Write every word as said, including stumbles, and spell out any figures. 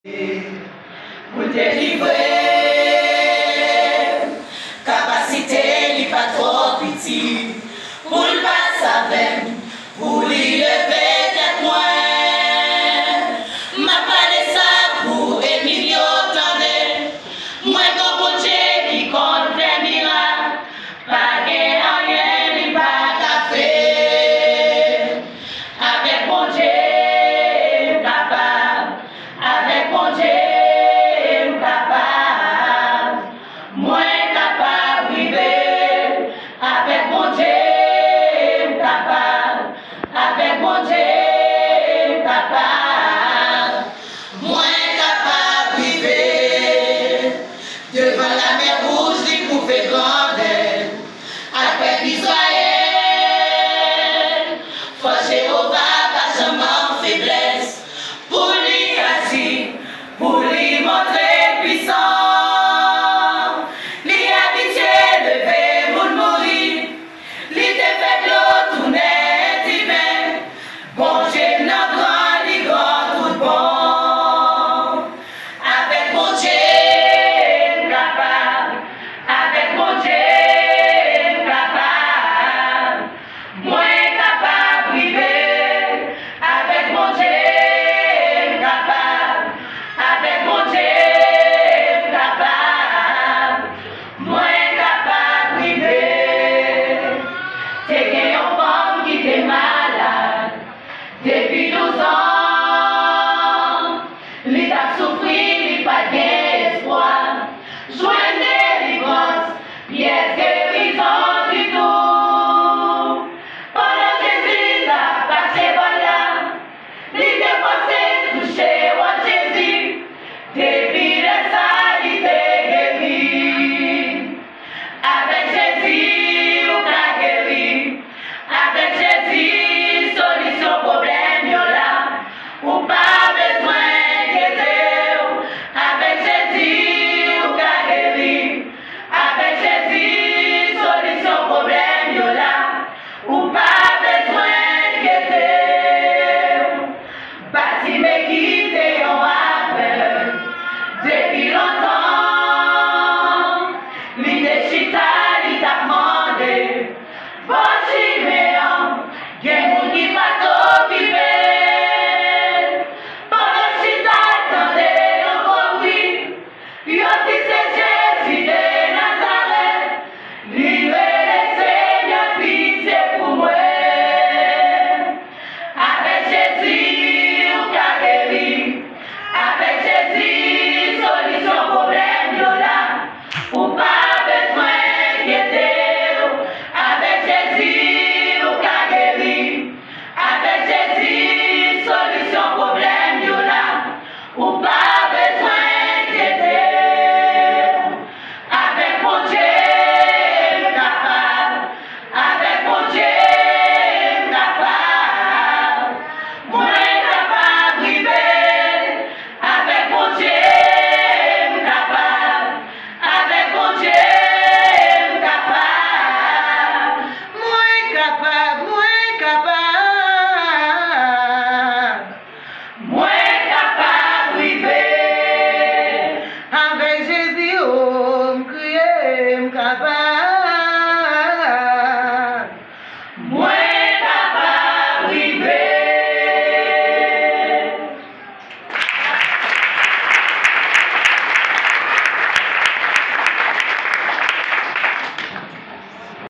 Pou l delivre m. Kapasite li pa twò piti pou l pase avè m, pou li leve tèt mwen. M ap pale sa pou enmi m yo tande. Mwen gen yon Bondye ki konn fè mirak. Pa gen anyen li pa ka fè. Avèk Bondye m kapab. Avèk Bondye m kapab. Mwen kapab rive. Avèk Bondye m kapab. Avèk Bondye m kapab. Mwen kapab rive. Devan lamè wouj li koupe grandè. Apre li